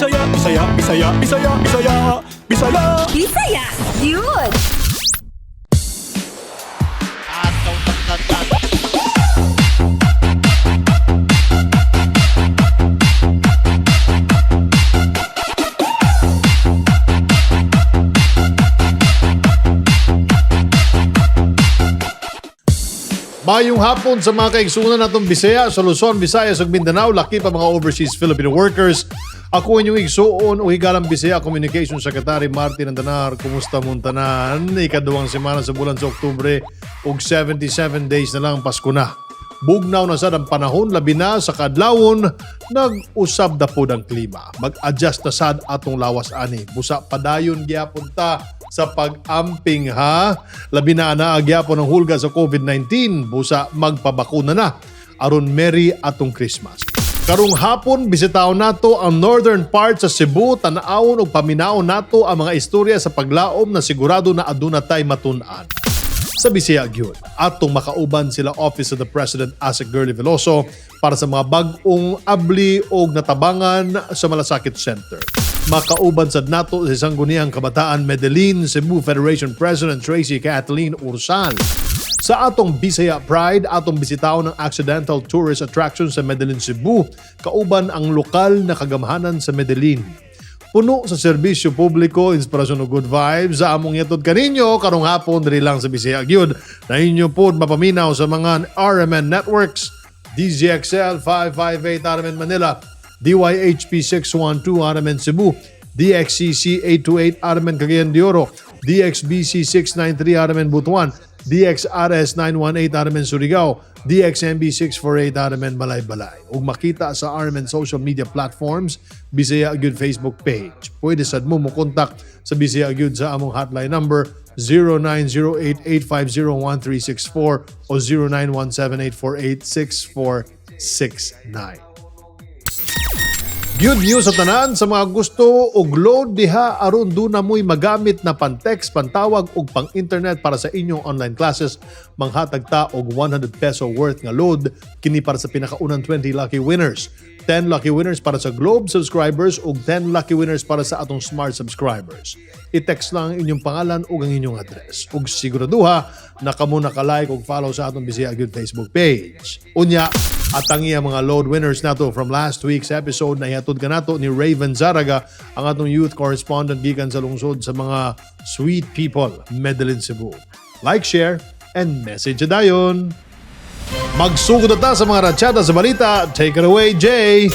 Bisaya, Bisaya, Bisaya, Bisaya, Bisaya, Bisaya. Bisaya, yun! Mayong hapon sa mga kaigsunan natong Bisaya sa Luzon, Visayas ug Mindanao, laki pa mga overseas Filipino workers. Ako inyong igsuon o higalang Bisaya Communication Secretary Martin Andanar. Kumusta mong tanan? Ikaduhang semana sa bulan sa Oktubre ug 77 days na lang Pasko na. Bugnaw na sad ang panahon, labi na sa kadlawon, nag-usab na pod ang klima. Mag-adjust na sad atong lawas ani. Busa padayon gyapon ta sa pag-amping ha. Labi na ana gyapon ang hulga sa COVID-19. Busa magpabakuna na aron merry atong Christmas. Karong hapon, bisitaon nato ang northern part sa Cebu, tan-awon ug paminaon nato ang mga istorya sa paglaom na sigurado na aduna tay matun-an sa Bisaya gyud. Atong makauban sila Office of the President Asec Girlie Veloso para sa mga bag-ong abli og natabangan sa Malasakit Center. Makauban sad nato sa Sangguniang Kabataan Medellin, Cebu Federation President Tracy Kathleen Ursal. Sa atong Bisaya Pride, atong bisitaon ang accidental tourist attraction sa Medellin, Cebu, kauban ang lokal na kagamhanan sa Medellin. Puno sa serbisyo publiko, inspirasyon ug good vibes sa among yatod kaninyo karong hapon diri lang sa Bisaya gyud. Na inyo pod mapaminaw sa mga RMN networks, DZXL 558 RMN Manila, DYHP 612 RMN Cebu, DXCC 828 RMN Cagayan de Oro, DXBC 693 RMN Butuan, DXRS 918 RMN Surigao, DXMB 648 RMN Malaybalay. Ug makita sa RMN social media platforms, Bisaya Gyud Facebook page. Pwede sad mo mo-contact sa Bisaya Gyud sa among hotline number 0908-850-1364 o 0917-848-6469. Good news sa tanan sa mga gusto og load diha aron duna mo'y magamit na pan-text, pantawag ug pang-internet para sa inyong online classes. Manghatag ta og 100 peso worth nga load kini para sa pinakaunang 20 lucky winners. 10 lucky winners para sa Globe subscribers ug 10 lucky winners para sa atong Smart subscribers. I-text lang ang inyong pangalan ug ang inyong address. Ug siguraduha na kamo naka-like ug follow sa atong Bisaya Gyud Facebook page. Unya, at ang iya mga load winners nato from last week's episode na ihatod kanato ni Raven Zaraga, ang atong youth correspondent gikan sa lungsod sa mga sweet people, Medellin, Cebu. Like, share, and message dayon. Magsugod na ta sa mga ratsyada sa balita. Take it away, Jay!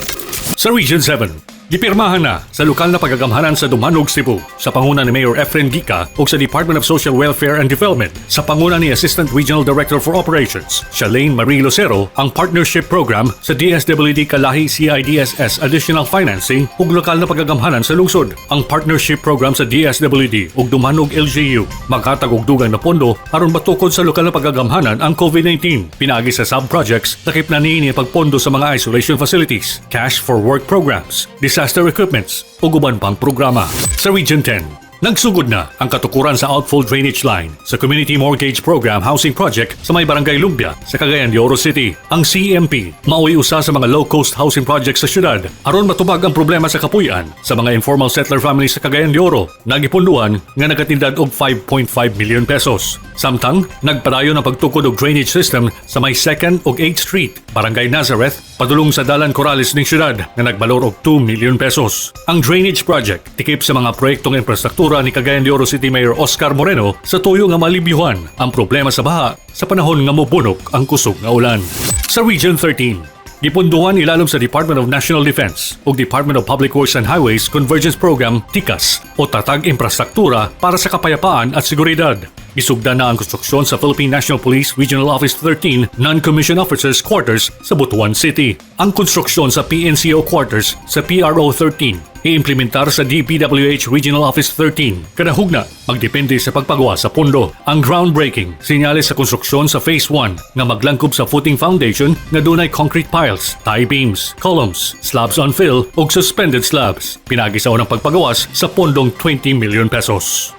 Sa Region 7, gipirmahan na sa lokal na pagagamhanan sa Dumanog, Cebu sa panguna ni Mayor Efren Gica ug sa Department of Social Welfare and Development sa panguna ni Assistant Regional Director for Operations, Shalane Marie Lucero, ang partnership program sa DSWD Kalahi CIDSS Additional Financing ug lokal na pagagamhanan sa lungsod. Ang partnership program sa DSWD ug Dumanog LGU maghatag og dugang na pondo aron matukod sa lokal na pagagamhanan ang COVID-19 pinaagi sa sub-projects lakip na niini pagpondo sa mga isolation facilities, cash for work programs, disaster equipments ug uban pang programa. Sa Region 10, nagsugod na ang katukuran sa outfall drainage line sa Community Mortgage Program Housing Project sa may Barangay Lumbia sa Cagayan de Oro City. Ang CMP mao'y usa sa mga low-cost housing projects sa syudad aron matubag ang problema sa kapuy-an sa mga informal settler families sa Cagayan de Oro, nagipunduan nga nagatindad og 5.5 million pesos. Samtang nagpadayon ang pagtukod og drainage system sa may 2nd ug 8th Street, Barangay Nazareth, padulong sa Dalan Corrales ning syudad nga nagbalor og 2 million pesos. Ang drainage project tikip sa mga proyektong infrastruktura ni Cagayan de Oro City Mayor Oscar Moreno sa tuyo nga malibyuhan ang problema sa baha sa panahon nga mobunok ang kusog nga ulan. Sa Region 13, gipunduhan ilalom sa Department of National Defense ug Department of Public Works and Highways Convergence Program TICAS o Tatag Imprastruktura para sa Kapayapaan at Seguridad. Gisugdan na ang konstruksyon sa Philippine National Police Regional Office 13 Non-Commissioned Officers Quarters sa Butuan City. Ang konstruksyon sa PNCO Quarters sa PRO 13 iimplementar sa DPWH Regional Office 13. Kada hugna, magdepende sa pagpagawa sa pondo. Ang groundbreaking, sinyales sa konstruksyon sa Phase 1 nga maglangkob sa footing foundation nga dunay concrete piles, tie beams, columns, slabs on fill ug suspended slabs. Pinagi sa unang pagpagawas sa pondong 20 million pesos.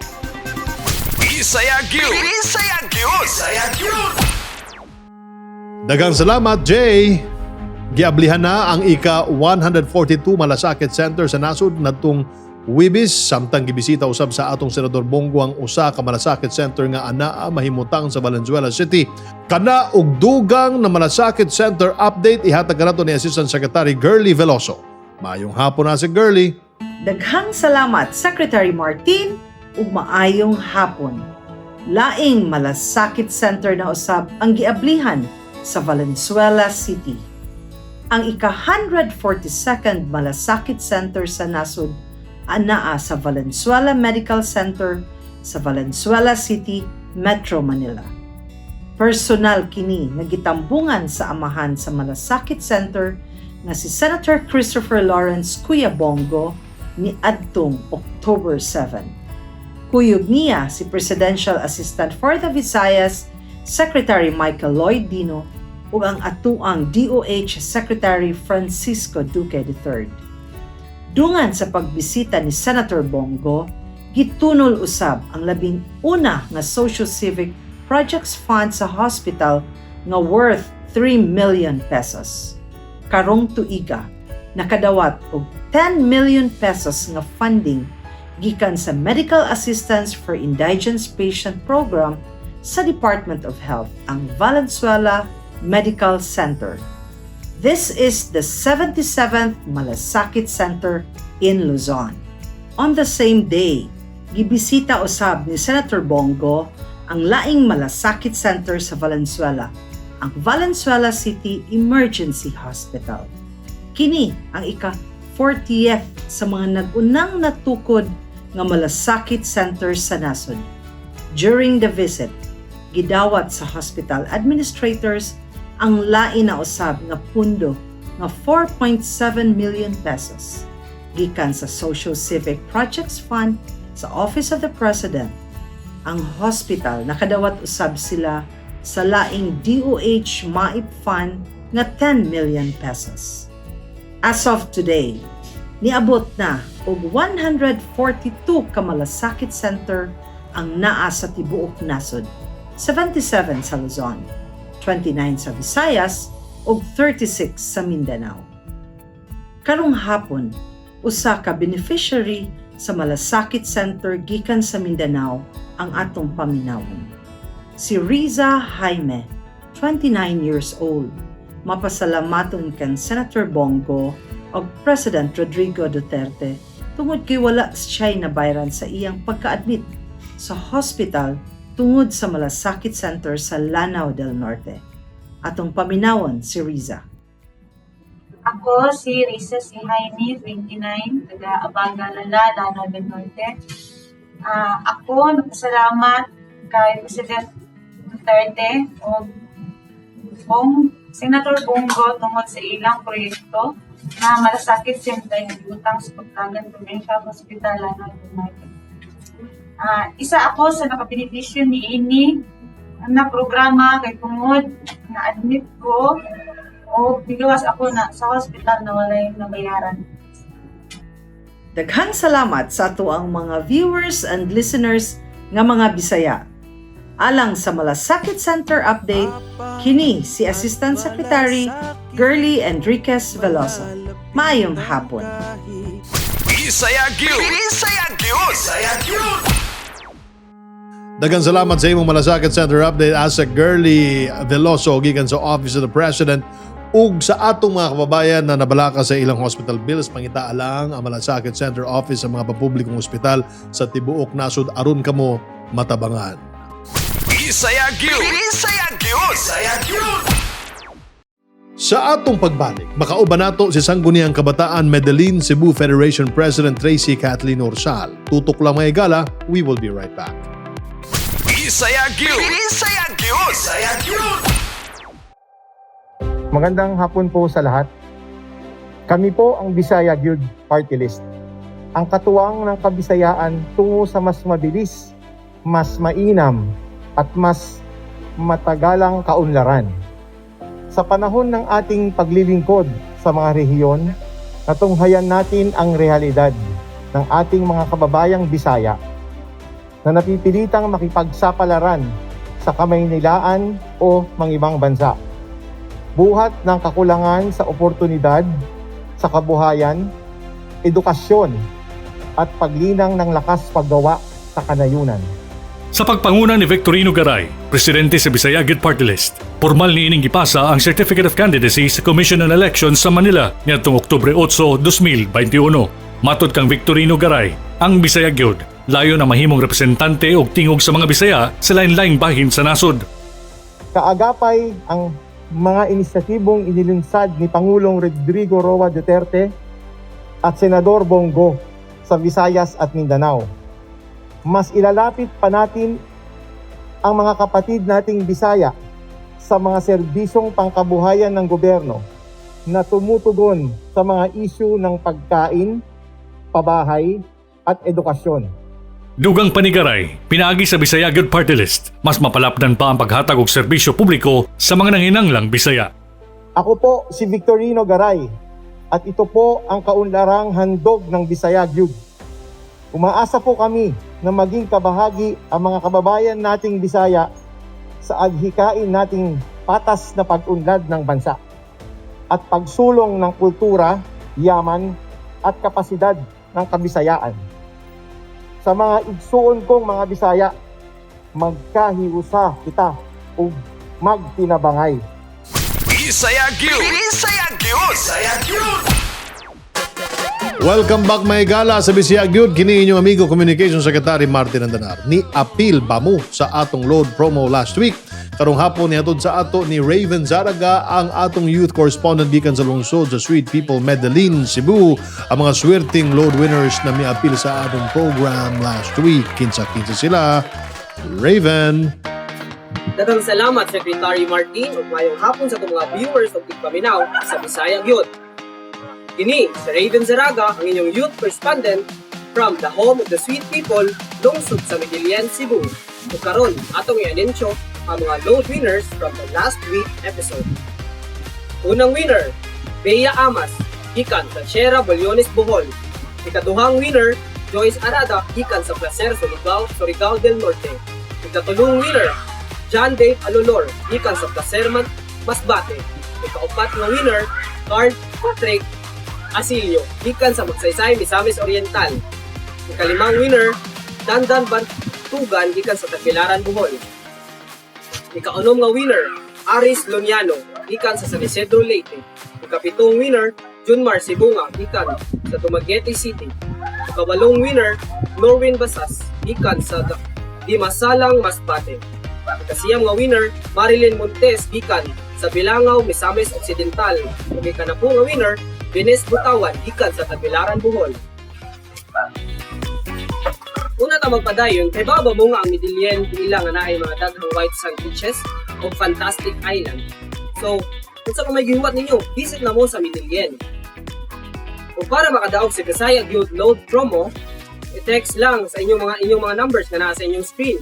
Bisaya Gyud. Bisaya Gyud. Bisaya Gyud. Daghang salamat, Jay! Giablihan na ang ika 142 Malasakit Center sa nasod nadtong Huwebes, samtang gibisita usab sa atong Senador Bong Go ang usa ka Malasakit Center nga anaa mahimutang sa Valenzuela City. Kana og dugang na Malasakit Center update, ihatag kanato ni Assistant Secretary Girlie Veloso. Maayong hapon na si Girlie. Daghang salamat, Secretary Martin, ug maayong hapon. Laing Malasakit Center na usab ang giablihan sa Valenzuela City. Ang ika-142nd Malasakit Center sa nasod anaa sa Valenzuela Medical Center sa Valenzuela City, Metro Manila. Personal kini nga gitambungan sa amahan sa Malasakit Center nga si Senator Christopher Lawrence Kuya Bong Go ni adtong October 7. Kuyog niya si Presidential Assistant for the Visayas, Secretary Michael Lloyd Dino, ug ang atuang DOH Secretary Francisco Duque III. Dungan sa pagbisita ni Senator Bong Go, gitunol usab ang 11 nga Social Civic Projects Fund sa hospital nga worth 3 million pesos. Karong tuiga, nakadawat og 10 million pesos nga funding gikan sa Medical Assistance for Indigent Patient Program sa Department of Health ang Valenzuela Medical Center. This is the 77th Malasakit Center in Luzon. On the same day, gibisita usab ni Senator Bong Go ang laing Malasakit Center sa Valenzuela, ang Valenzuela City Emergency Hospital. Kini ang ika-40th sa mga nag-unang natukod nga Malasakit Center sa nasod. During the visit, gidawat sa hospital administrators ang lain na usab nga pundo nga 4.7 million pesos gikan sa Social Civic Projects Fund sa Office of the President. Ang hospital, nakadawat usab sila sa laing DOH MAIP Fund nga 10 million pesos. As of today, niabot na og 142 ka Malasakit Center ang naa sa tibuok nasod, 77 sa Luzon, 29 sa Visayas ug 36 sa Mindanao. Karong hapon, usa ka beneficiary sa Malasakit Center gikan sa Mindanao ang atong paminawon. Si Riza Jaime, 29 years old, mapasalamaton kan Senator Bong Go ug President Rodrigo Duterte tungod kay wala siya nabayran sa iyang pagka-admit sa hospital tungod sa Malasakit Center sa Lanao del Norte. Atong paminawon si Riza. Ako si Risa si Jaime, 29, taga Abaga, Lala, Lanao del Norte. Ako, nagpasalamat kay President Duterte o Bong, Senator Bong Go tungod sa ilang proyekto na Malasakit Center nga gibutang sa Pagtagan Provincial Hospital, Lanao del Norte. Isa ako sa nakabenepisyo ni ini na programa kay tungod na admit ko o gigawas ako na sa hospital na walay nabayaran. Daghang salamat sa atoang mga viewers and listeners nga mga Bisaya. Alang sa Malasakit Center update, kini si Assistant Secretary Girlie Enriquez Veloso. Maayong hapon. Bisaya gyud. Bisaya gyud. Bisaya gyud. Daghang salamat sa imong Malasakit Center update, Asec Girlie Veloso, gikan sa Office of the President. Ug sa atong mga kababayan na nabalaka sa ilang hospital bills, pangitaa lang ang Malasakit Center Office sa mga papublikong ospital sa tibuok nasod aron kamo matabangan. Bisaya gyud. Bisaya gyud. Bisaya gyud. Sa atong pagbalik, makauban nato si Sangguniang Kabataan Medellin Cebu Federation President Tracy Kathleen Orsal. Tutok lang, mga higala, we will be right back. Bisaya gyud. Bisaya gyud. Bisaya gyud. Magandang hapon po sa lahat. Kami po ang Bisaya Guild Party List. Ang katuwang ng kabisayaan tungo sa mas mabilis, mas mainam, at mas matagalang kaunlaran. Sa panahon ng ating paglilingkod sa mga rehiyon, natunghayan natin ang realidad ng ating mga kababayang Bisaya na napipilitang makipagsapalaran sa Kamaynilaan o mangibang bansa. Buhat ng kakulangan sa oportunidad, sa kabuhayan, edukasyon, at paglinang ng lakas paggawa sa kanayunan. Sa pagpanguna ni Victorino Garay, presidente sa Bisaya Gyud Party List, pormal ni ining gipasa ang Certificate of Candidacy sa Commission on Elections sa Manila niadtong Oktubre 8, 2021. Matod kang Victorino Garay, ang Bisaya Gyud layo na mahimong representante og tingog sa mga Bisaya sa lain-laing bahin sa nasod. Kaagapay ang mga inisyatibong inilunsad ni Pangulong Rodrigo Roa Duterte at Senador Bong Go sa Visayas at Mindanao. Mas ilalapit pa natin ang mga kapatid nating Bisaya sa mga serbisyong pangkabuhayan ng gobyerno na tumutugon sa mga isyu ng pagkain, pabahay, at edukasyon. Dugang pa ni Garay, pinaagi sa Bisaya Gyud Party List, mas mapalapdan pa ang paghatag og serbisyo publiko sa mga nanginanglang Bisaya. Ako po si Victorino Garay at ito po ang kaunlarang handog ng Bisaya Gyud. Umaasa po kami na maging kabahagi ang mga kababayan nating Bisaya sa adhikain nating patas na pag-unlad ng bansa at pagsulong ng kultura, yaman at kapasidad ng kabisayaan. Sa mga igsuon kong mga Bisaya, magkahiusa kita ug magtinabangay. Bisaya Gyud. Bisaya Gyud. Bisaya Gyud. Welcome back, mga higala, sa Bisaya Gyud. Kini inyong amigo Communication Secretary Martin Andanar. Ni apil ba mo sa atong load promo last week? Karong hapon nihatod sa ato ni Raven Zaraga, ang atong youth correspondent gikan sa lungsod sa Sweet People Medellin, Cebu, ang mga swerteng load winners na miapil sa atong program last week. Kinsa-kinsa sila. Raven. Daghang salamat, Secretary Martin, ug maayong hapon sa atong mga viewers ug tigpaminaw sa Bisaya Gyud. Kini si Raven Zaraga, ang inyong youth correspondent from the home of the sweet people, lungsod sa Medellin, Cebu. Ug karon atong i-anunsyo ang mga load winners from the last week episode. Unang winner, Bea Amas, gikan sa Sierra Boliones, Bohol. Ikaduhang winner, Joyce Arada, gikan sa Placer, Surigao, Surigao del Norte. Ikatulong winner, John Dave Alolor, gikan sa Placer, Masbate. Ikaupat nga winner, Carl Patrick Asilio, gikan sa Magsaysay, Misamis Oriental. Ikalimang winner, Dandan Bantugan, gikan sa Tagbilaran, Bohol. Ikaunom nga winner, Aris Loniano, gikan sa San Isidro, Leyte. Ikapitong winner, Junmar Sibunga, gikan sa Dumaguete City. Ikawalong winner, Norwin Basas, gikan sa Dimasalang, Masbate. Ikasiyam nga winner, Marilyn Montes, gikan sa Bilangaw, Misamis Occidental. Ug ikanapu nga winner, Venice Butawan, gikan sa Tagbilaran, Bohol. Una ta magpadayon, kay baba mo nga ang Medellin pila nga naay mga daghang white sand beaches o fantastic island. So, unsa pa may gihuwat ninyo, visit na mo sa Medellin. O para makadaog sa Bisaya Gyud Load Promo, i-text lang sa inyong mga numbers na nasa inyong screen.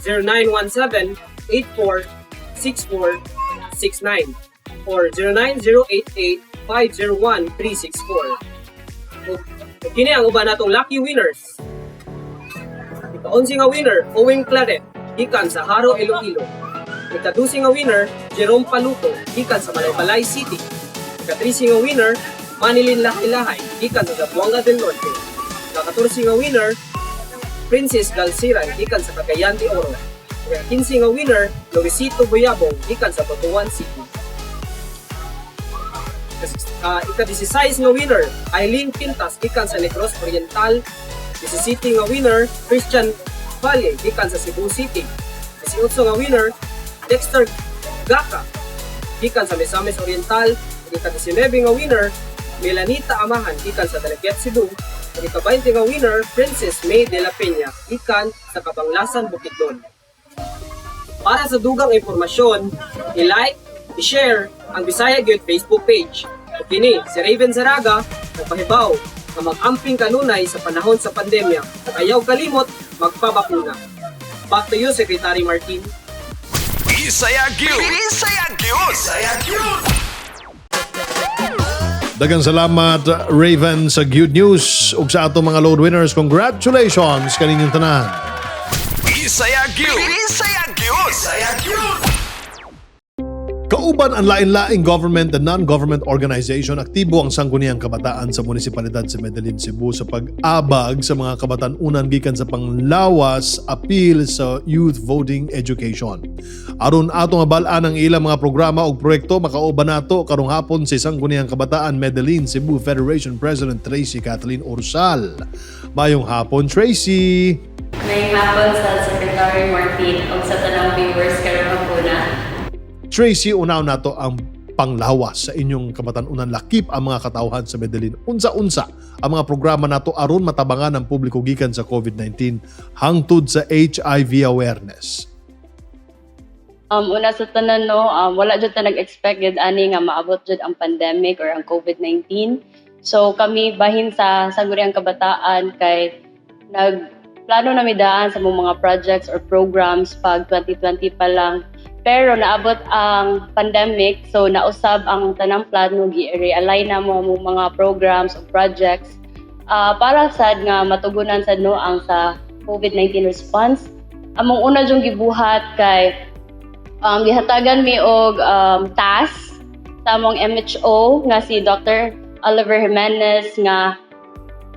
0917 84 6469 or 09088 501 364. Ug kini ang uban natong lucky winners. Ika-11 nga winner, Owen Claret, gikan sa Jaro, Iloilo. Ika-12 nga winner, Jerome Paluto, gikan sa Malaybalay City. Ika-13 nga winner, Manilin Lahilahay, gikan sa Zamboanga del Norte. Ika-14 nga winner, Princess Galsiran, gikan sa Cagayan de Oro. Ika-15 nga winner, Luisito Buyabong, gikan sa Butuan City. Ika-16 nga winner, Eileen Quintas, gikan sa Negros Oriental. 17 nga winner, Christian Valle, gikan sa Cebu City. 18 nga winner, Dexter Gaka, gikan sa Misamis Oriental. Ika-19 nga winner, Melanita Amahan, gikan sa Dalaguete, Cebu. Ug ika-20 nga winner, Princess May de la Peña, gikan sa Kabanglasan, Bukidnon. Para sa dugang impormasyon, i-like, i-share ang Bisaya Gyud Facebook page. Ug kini si Raven Zaraga, nagpahibaw nga mag-amping kanunay sa panahon sa pandemya ug ayaw kalimot magpabakuna. Back to you, Secretary Martin. Bisaya Gyud. Bisaya Gyud. Bisaya Gyud. Daghang salamat, Raven, sa good news ug sa atong mga load winners. Congratulations kaninyong tanan. Bisaya Gyud. Bisaya Gyud. Bisaya Gyud. Kauban ang lain-laing government and non-government organization, aktibo ang Sangguniang Kabataan sa Munisipalidad sa Medellin, Cebu sa pag-abag sa mga kabatan-unan gikan sa panglawas apil sa youth voting education. Aron atong mabal-an ang ilang mga programa ug proyekto, makauban nato karong hapon si Sangguniang Kabataan Medellin, Cebu Federation President Tracy Kathleen Ursal. Mayong hapon, Tracy! Maayong hapon sa Secretary Martin ug sa tanang viewers karong hapuna. Tracy, unaw nato ang panglawas sa inyong kabatan-unan lakip ang mga katawhan sa Medellin. Unsa-unsa ang mga programa nato aron matabangan ang publiko gikan sa COVID-19 hangtod sa HIV awareness? Una sa tanan, no, wala jud ta nag-expect gid ani nga maabot jud ang pandemic or ang COVID-19. So kami bahin sa Sangguniang Kabataan kay nag plano na mi daan sa mga projects or programs pag 2020 pa lang. Pero naabot ang pandemic, so nausab ang tanang plano, gi-realign na mo ang mga programs o projects para sad nga matugunan sad, no, ang sa COVID-19 response. Among una jung gibuhat kay gihatagan mi og task sa among MHO nga si Dr. Oliver Jimenez nga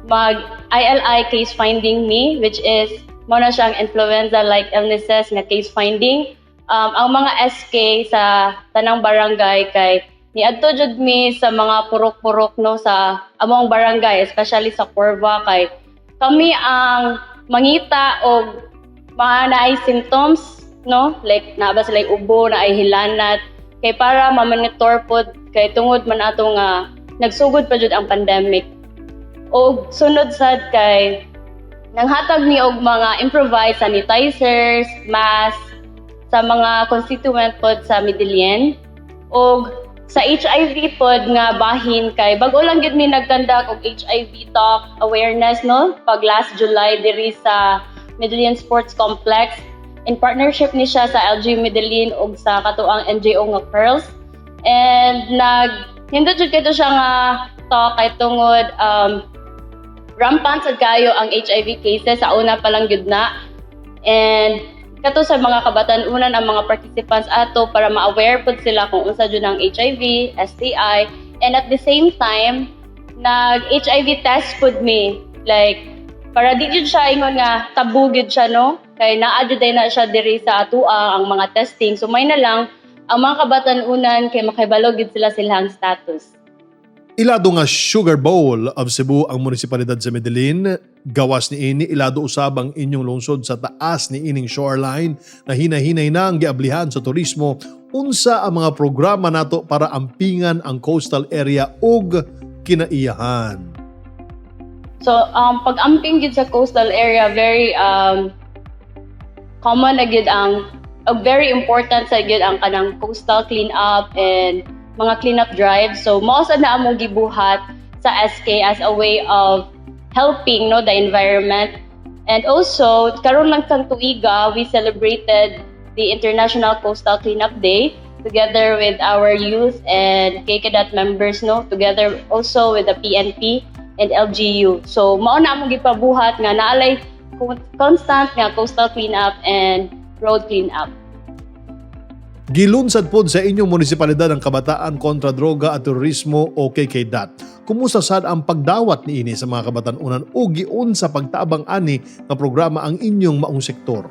mag ILI case finding mi, which is mao na siyang influenza like illnesses nga case finding. Ang mga SK sa tanang barangay kay niadto jud mi sa mga purok-purok, no, sa among barangay, especially sa Corva, kay kami ang mangita og mga naay symptoms, no, like naa ba sila ubo, naay hilanat, kay para ma-monitor pod kay tungod man ato nga nagsugod pa jud ang pandemic. Og sunod sad kay nanghatag ni og mga improvised sanitizers, mask sa mga constituent pod sa Medellin. Og sa HIV pod nga bahin kay bag-o lang gyud mi nag-conduct og HIV talk awareness, no, pag last July diri sa Medellin Sports Complex in partnership ni siya sa LG Medellin ug sa katuang NGO nga Pearls, and nag nindot jud kaayo siya nga talk kay tungod rampant sad kayo ang HIV cases sa una pa lang gyud na, and kato sa mga kabatan-unan ang mga participants ato para ma-aware pud sila kung unsa jud ang HIV, STI, and at the same time nag HIV test pud mi, like para di jud siya ingon nga tabu gyud siya, no, kay naa jud na siya diri sa atua ang mga testing, so may na lang ang mga kabatan-unan kay makibalo gyud sila silang status. Ilado nga Sugar Bowl of Cebu ang munisipalidad sa Medellin. Gawas ni ini, ilado usab ang inyong lungsod sa taas ni ining shoreline na hinahinay na ang giablihan sa turismo. Unsa ang mga programa nato para ampingan ang coastal area ug kinaiyahan? So, pag-amping gid sa coastal area, very common na gid ang very important sa gid ang kanang coastal clean up and mga clean up drives. So, mao sad na among gibuhat sa SK as a way of helping, no, the environment. And also, karon lang sang tuiga, we celebrated the International Coastal Cleanup Day together with our youth and KKDAT members, no, together also with the PNP and LGU. So, mao na among gipabuhat nga naalay constant nga coastal cleanup and road cleanup. Gilunsad pod sa inyong munisipalidad ang Kabataan kontra Droga at Terorismo o KKDAT. Kumusta sad ang pagdawat niini sa mga kabatan-unan o giunsa pagtabang ani nga programa ang inyong maong sektor?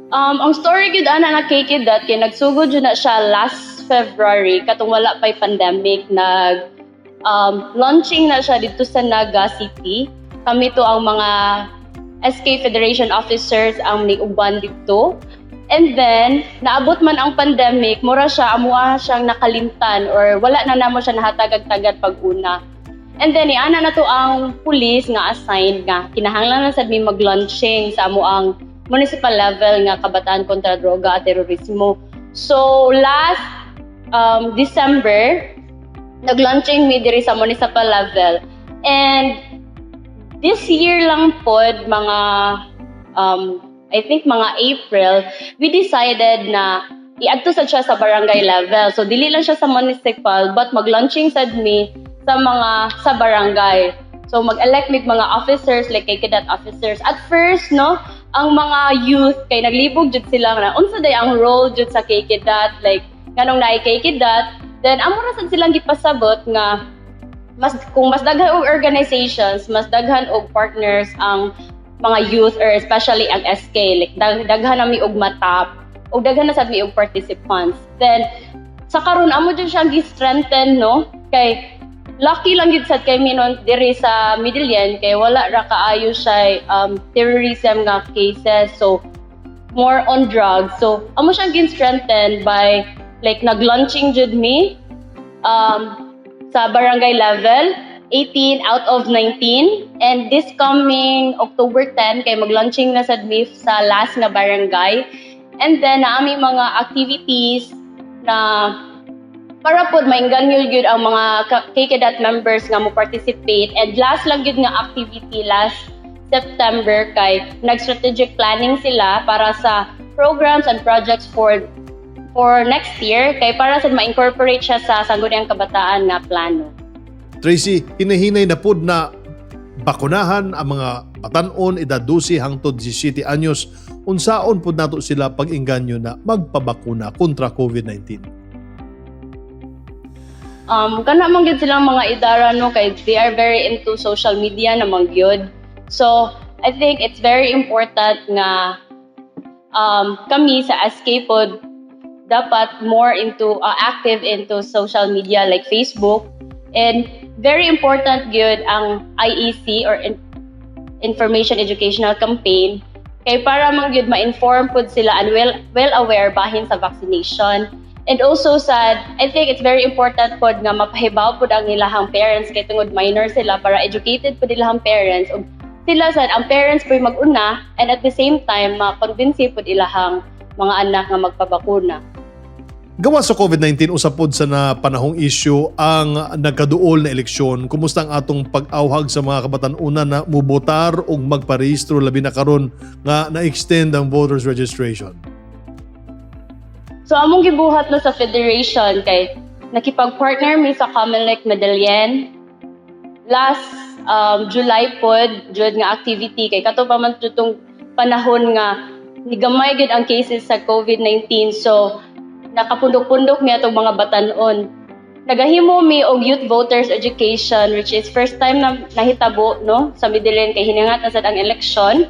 Ang story gyud ana na KKDAT kay nagsugod jud na siya last February katong wala pay pandemic. Nag launching na siya dito sa Naga City. Kami to ang mga SK Federation officers ang niuban dito. And then, naabot man ang pandemic, mura siya, amua siyang nakalimtan or wala na namo siya nahatag-tagad pag una. And then, iana na to ang police nga assigned nga kinahanglan na sad mi mag-launching sa amo ang municipal level nga Kabataan kontra Droga at Terorismo. So, last December, nag-launching mi diri sa municipal level. And this year lang pod, mga I think mga April, we decided na iadto sad siya sa barangay level. So dili lang siya sa municipal but mag-launching sad mi sa mga sa barangay. So mag-elect mig mga officers like KKDAT officers. At first, no, ang mga youth kay naglibog jud sila na unsa day ang role jud sa KKDAT, like Nganong naay KKDAT, then amo ra sad silang gipasabot nga mas kung mas daghan og organizations, mas daghan og partners ang mga youth or especially ang SK, like daghan na mi og matap og daghan na sad mi og participants. Then sa karon amo jud siyang gi-strengthen, no, kay lucky lang gid sad kay mi nun diri sa Medellin kay wala ra kaayo siya terrorism nga cases, so more on drugs. So amo siyang gi-strengthen by like nag-launching jud mi sa barangay level, 18 out of 19, and this coming October 10 kay mag-launching na sad mi sa last nga barangay. And then naa mi mga activities na para pod mainganyo gyud ang mga KKDAT members nga mo participate. And last lang gyud nga activity last September kay nag-strategic planning sila para sa programs and projects for next year kay para sa ma-incorporate siya sa Sangguniang Kabataan nga plano. Tracy, hinahinay na pud na bakunahan ang mga batan-on edad 12 hangtod 17 anyos. Unsaon pud nato sila pag-inganyo na magpabakuna kontra COVID-19? Kana man gyud silang mga idara, no, kay they are very into social media naman gyud. So, I think it's very important nga kami sa SK pod dapat more into active into social media like Facebook, and very important gyud ang IEC or Information Educational Campaign kay para man gyud ma-inform pud sila and well aware bahin sa vaccination. And also sad, I think it's very important pod nga mapahibaw pod ang ilahang parents kay tungod minor sila, para educated pod ilahang parents ug sila sad, ang parents po'y mag-una, and at the same time ma-convince pod ilahang mga anak nga magpabakuna. Gawa sa COVID-19, usa pod sa na panahong issue ang nagkaduol na eleksyon. Kumusta ang atong pag-awhag sa mga kabatan-unan na mubotar ug magparehistro, labi na karon nga na-extend ang voters registration? So among gibuhat, no, sa federation kay nakipag-partner mi sa Comelec Medellin last July pod jud nga activity kay kato pa man tong panahon nga nigamay gyud ang cases sa COVID-19, so nakapundok-pundok mi atong mga batan-on. Nagahimo mi og youth voters education, which is first time na nahitabo, no, sa Medellin kay hiningat na sad ang eleksyon.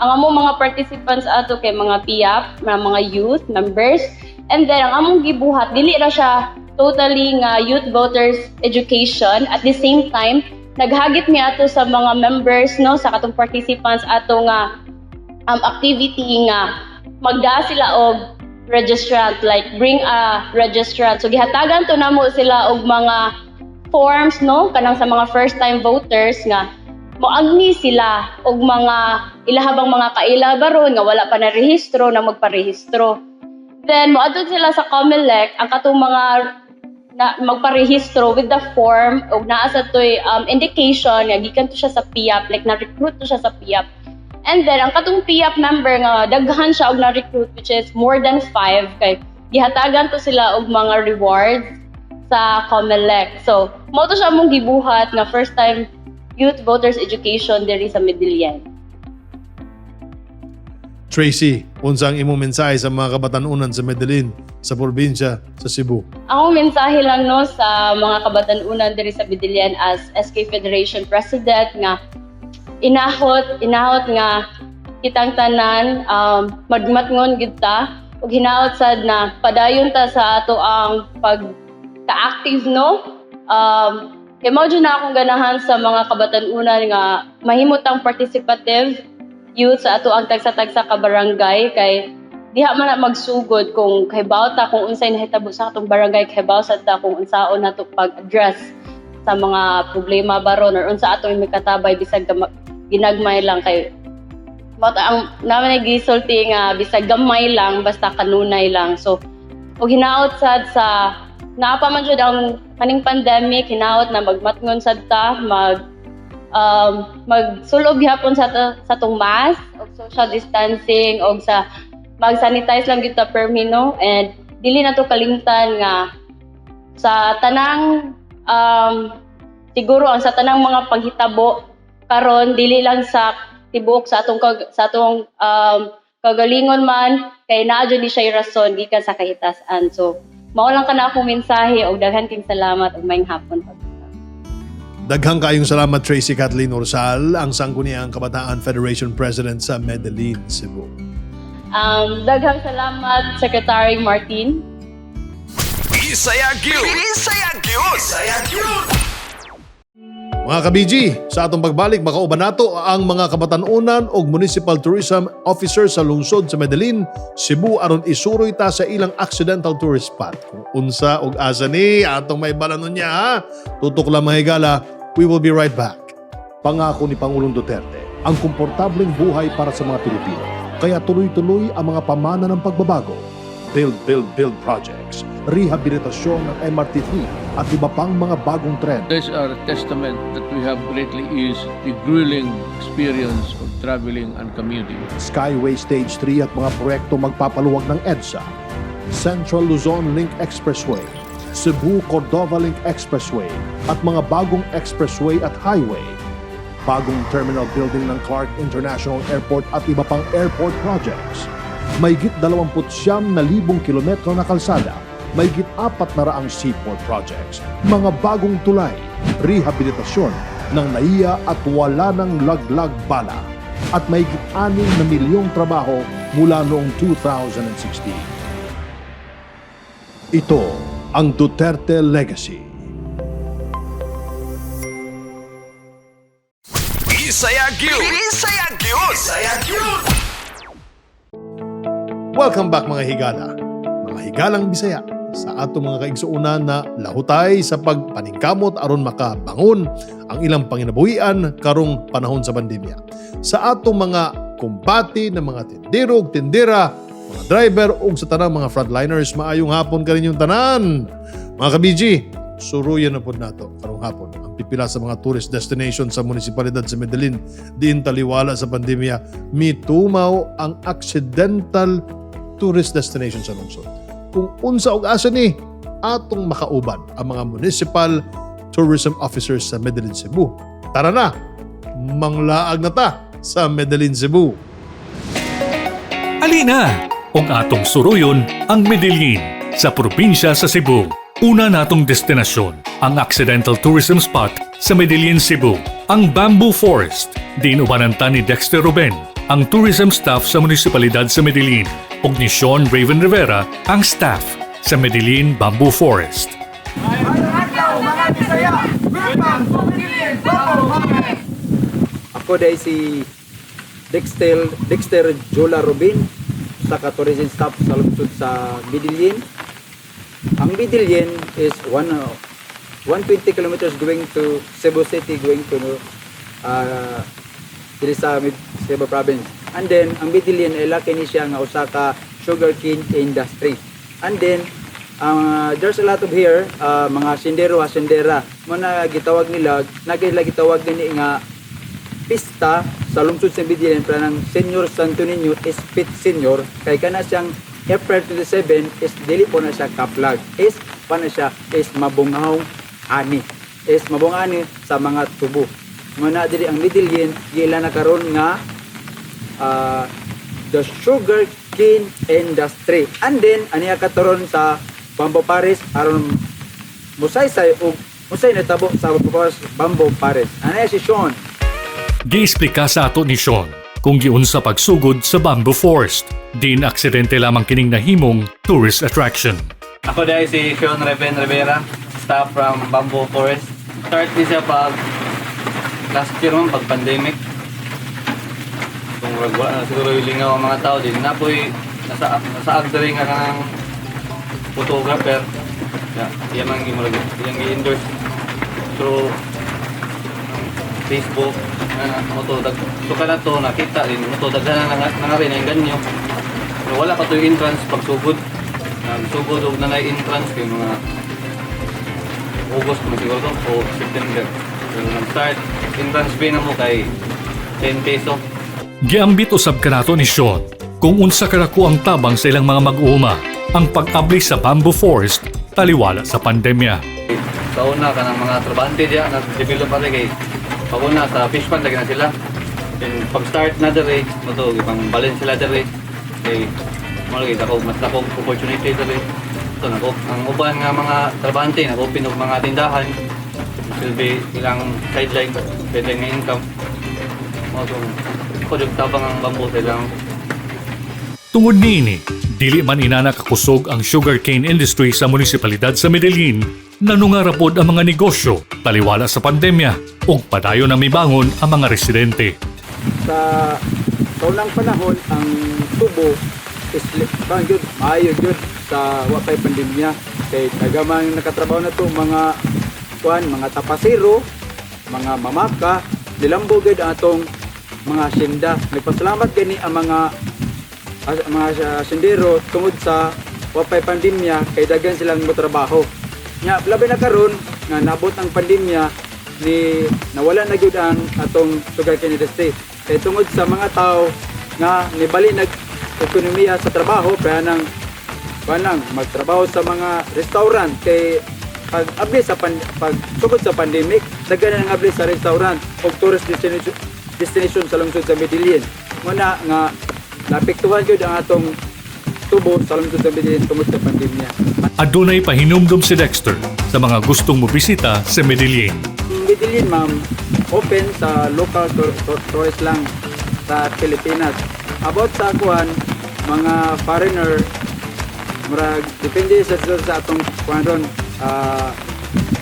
Ang among mga participants ato kay mga PIAP, mga youth members. And then ang among gibuhat, dili ra siya totally nga youth voters education. At the same time, naghagit mi ato sa mga members, no, sa katong participants ato nga activity nga magdaa sila og registrant, like bring a registrant. So gihatagan to namo sila og mga forms, no, kanang sa mga first time voters nga moagni sila og mga ilahabang mga kaila baron nga wala pa na rehistro na magparehistro. Then moadto sila sa COMELEC ang katong mga na magparehistro with the form og naa sa toy indication nga gikan to siya sa PIAP, like na-recruit to siya sa PIAP. And then ang katong PIAP member nga daghan siya og na-recruit, which is more than five, kay gihatagan to sila og mga rewards sa COMELEC. So mao to siya among gibuhat nga first time youth voters education diri sa Medellin. Tracy, unsa ang imong mensahe sa mga kabatanunan sa Medellin, sa probinsya sa Cebu? Ang mensahe lang, no, sa mga kabatanunan diri sa Medellin as SK Federation President nga inahot inahot nga kitang tanan magmatngon gid ta ug hinaot sad na padayon ta sa ato ang pag ka-active, no, kay mao jud na akong ganahan sa mga kabatanunan nga mahimot ang participative youth sa ato ang tagsa-tagsa ka barangay kay diha man na magsugod kung kahibaw ta kung unsay nahitabo sa atong barangay, kahibaw sad ta kung unsaon nato pag-address sa mga problema baron or unsa atong mikatabay bisag ginagmay lang, kay mao ta ang naman gisulti nga bisag gamay lang basta kanunay lang. So ug hinaot sad sa naa pa man jud ang kaning pandemic, hinaot na magmatngon sad ta, magsulob gihapon sa tong mask og social distancing og sa mag-sanitize lang gyud ta permi, no, and dili na to kalimtan nga sa tanang siguro ang sa tanang mga panghitabo karon, dili lang sa tibuok sa atong kagalingon man, kay naa jud ni siya rason gikan sa kahitasan. So Mao lang kana akong mensahe og daghan kayong salamat ug maayong hapon pag. Daghang kayong salamat, Tracy Kathleen Orsal, ang Sangguniang Kabataan Federation President sa Medellin, Cebu. Daghang salamat, Secretary Martin. Bisaya gyud. Bisaya gyud. Bisaya gyud. Mga ka-BG, sa atong pagbalik, makauban nato ang mga kabatanunan og Municipal Tourism Officer sa lungsod sa Medellin, Cebu, aron isuroy ta sa ilang accidental tourist spot. Kung unsa og asa ni atong may nun niya ha. Tutok lang, mga higala, we will be right back. Pangako ni Pangulong Duterte ang komportableng buhay para sa mga Pilipino. Kaya tuloy-tuloy ang mga pamana ng pagbabago. Build, build, build projects, rehabilitasyon ng MRT3 at iba pang mga bagong trend. These are testament that we have greatly eased the grueling experience of traveling and commuting. Skyway Stage 3 at mga proyekto magpapaluwag ng EDSA, Central Luzon Link Expressway, Cebu-Cordova Link Expressway at mga bagong expressway at highway, bagong terminal building ng Clark International Airport at iba pang airport projects, mahigit 29,000 kilometro na kalsada, mahigit 400 seaport projects, mga bagong tulay, rehabilitasyon ng NAIA at wala ng laglag bala, at mahigit 6 na milyong trabaho mula noong 2016. Ito ang Duterte Legacy. Bisaya gyud. Bisaya gyud. Bisaya gyud. Welcome back, mga higala. Mga higalang Bisaya, sa atong mga kaigsuonan na lahutay sa pagpaningkamot aron makabangon ang ilang panginabuhian karong panahon sa pandemya. Sa atong mga kumbati ng mga tindero ug tindera, mga driver ug sa tanang mga frontliners, maayong hapon kaninyong tanan. Mga ka-BG, suruyan na pod nato karong hapon ang pipila sa mga tourist destination sa munisipalidad sa Medellin diin taliwala sa pandemya mitumaw ang accidental tourist destination sa lungsod. Kung unsa og asa ni, atong makauban ang mga municipal tourism officers sa Medellin, Cebu. Tara na, manglaag na ta sa Medellin, Cebu. Alina! Ug atong suruyon ang Medellin sa probinsya sa Cebu. Una natong destinasyon, ang accidental tourism spot sa Medellin, Cebu, ang Bamboo Forest. Diin ubanan ta ni Dexter Ruben, ang tourism staff sa munisipalidad sa Medellin, ug ni Sean Raven Rivera, ang staff sa Medellin Bamboo Forest. Adlaw, mga Bisaya! Welcome to Medellin Bamboo Forest! Ako diay si Dexter Jola Rubin sa tourism staff sa lungsod sa Medellin. Ang Medellin is 120 kilometers going to Cebu City, going to diri sa Cebu Province. And then ang Medellin ay laki ni siya nga usa ka sugarcane industry. And then there's a lot of here mga sendero, hasendera mo na gitawag nila, nagila gitawag nini nga pista sa lungsod sa Medellin para ng Senior Santo Niño is Pit Senior, kay kana siyang April 27 is dili po na siya kaplag, is pa na siya is mabungahong ani, is mabungani sa mga tubo. Muna diri ang Medellin gila na karon nga the sugar cane industry. And then aniya kataron sa Bamboo Forest aron musaysay og unsay natabo sa Bamboo Forest. Aniya si Sean. Giesplika sa ato ni Sean kung giunsa pagsugod sa Bamboo Forest. Din aksidente lamang kining nahimong tourist attraction. Ako diay si Sean Reven Rivera, staff from Bamboo Forest. Start ni siya pag last year man, pag pandemic. Kung murag wala na siguro yung lingaw ang mga tao din. Napoy, nasa diri nga kang photographer. Ya, iya man gimurag iyang gi-endorse through Facebook nga mo to dag so kana to nakita din mo to, daghan na nga rin ang ganyo. Pero wala pa to yung entrance pagsugod. Nagsugod og nanay entrance kay mga August man siguro to o September. Pero nag-start entrance fee na mo kay 10 peso. Giambit usab kanato ni Sean kung unsa kadako ang tabang sa ilang mga mag-uuma ang pag-abli sa Bamboo Forest taliwala sa pandemya. Sa una, kanang mga trabahante diya nag-develop pa rin kay pag una sa fish pond lagi na sila. Then pag start na diri mo to, ipang balance sila diri kay mo lagi dako, mas dako opportunity diri. So nag ang uban nga mga trabahante nag-open og mga tindahan, silbi ilang sideline nga income. Mao so ko jud tabang ang bamboo sa ilang. Tungod niini, dili man inana kakusog ang sugarcane industry sa munisipalidad sa Medellin, nanungara pod ang mga negosyo taliwala sa pandemya ug padayon na mibangon ang mga residente. Sa unang panahon, ang tubo is kuan gyud, maayo gyud sa wa pay pandemya kay tagamang nakatrabaho na to mga kuan, mga tapasero, mga mamaka, nilambo gyud ang atong mga asyenda. Nagpasalamat gani ang mga sendero tungod sa wa pay pandemya kay daghan silang motrabaho. Nya labi na karon nga nabot ang pandemya ni nawala na gyud ang atong sugarcane industry. Kay tungod sa mga tao nga nibali nag ekonomiya sa trabaho kaya nang kuan lang magtrabaho sa mga restaurant kay pag abli sa pan, pag sugod sa pandemic, daghan na ang abli sa restaurant o tourist destination sa lungsod sa Medellin. Muna nga naapektuhan gyud ang atong tubo sa lungsod sa Medellin tungod sa pandemya. Adunay pahinumdum si Dexter sa mga gustong mobisita sa Medellin. Ang Medellin, ma'am, open sa local tourist lang sa Pilipinas. About sa kuan, mga foreigner, murag depende sa atong kuan ron,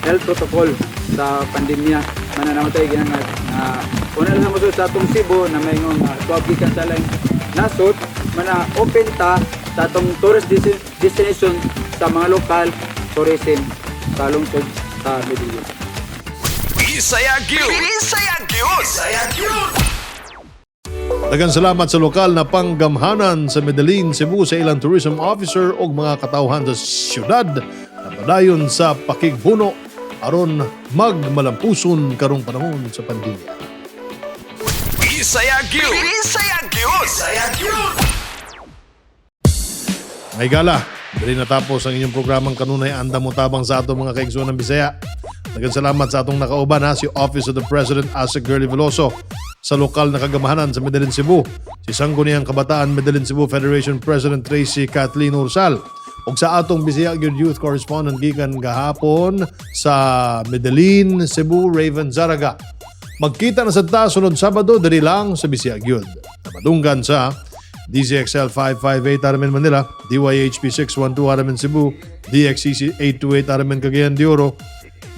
health protocol sa pandemya. Mana naman tayo ginangat na una lang mo sa atong Cebu na may nga tuwag gikan sa laing nasod, mana open ta sa atong tourist destination sa mga lokal tourism sa lungsod sa Medellin. Bisaya gyud. Bisaya gyud. Bisaya gyud. Daghang salamat sa lokal na panggamhanan sa Medellin, Cebu sa ilang tourism officer ug mga katawhan sa syudad na padayon sa pakigbuno aron magmalampuson karong panahon sa pandemya. Bisaya gyud. Bisaya gyud. Bisaya gyud. May gala, dali natapos ang inyong programang kanunay andam motabang sa atong mga kaigsuonan ng Bisaya. Daghang salamat sa atong nakauban ha, si Office of the President Asec Girlie Veloso sa lokal na kagamhanan sa Medellin, Cebu. Si Sangguniang Kabataan Medellin Cebu Federation President Tracy Kathleen Ursal. Ug sa atong Bisaya Gyud Youth Correspondent gikan gahapon sa Medellin, Cebu, Raven Zaraga. Magkita na sa ta sunod Sabado diri lang sa Bisaya Gyud. Namadunggan sa DZXL 558 RMN Manila, DYHP 612 RMN Cebu, DXCC 828 RMN Cagayan de Oro,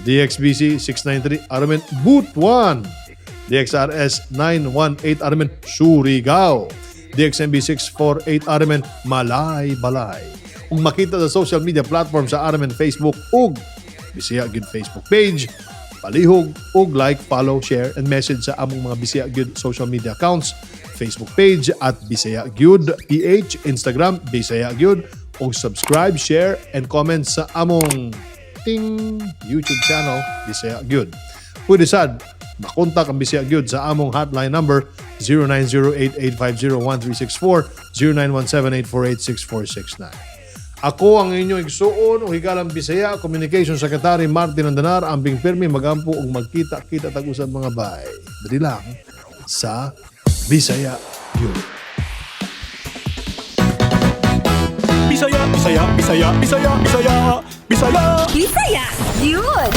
DXBC 693 RMN Butuan, DXRS 918 RMN Surigao, DXMB 648 RMN Malaybalay. Ug makita sa social media platform sa RMN Facebook ug Bisaya Gyud Facebook page, palihog ug like, follow, share, and message sa among mga Bisaya Gyud social media accounts, Facebook page @BisayaGyud PH, Instagram Bisaya Gyud, ug subscribe, share, and comment sa among ting YouTube channel Bisaya Gyud. Pwede sad makontak ang Bisaya Gyud sa among hotline number 0908-850-1364, 0917-848-6469. Ako ang inyong igsuon o higalang Bisaya Communication Secretary Martin Andanar, ambing pirmi, magampo ug magkita-kita tag-usab, mga bay. Dali lang sa Bisaya Gyud. Bisaya, Bisaya, Bisaya, Bisaya, Bisaya, Bisaya. Bisaya, yun!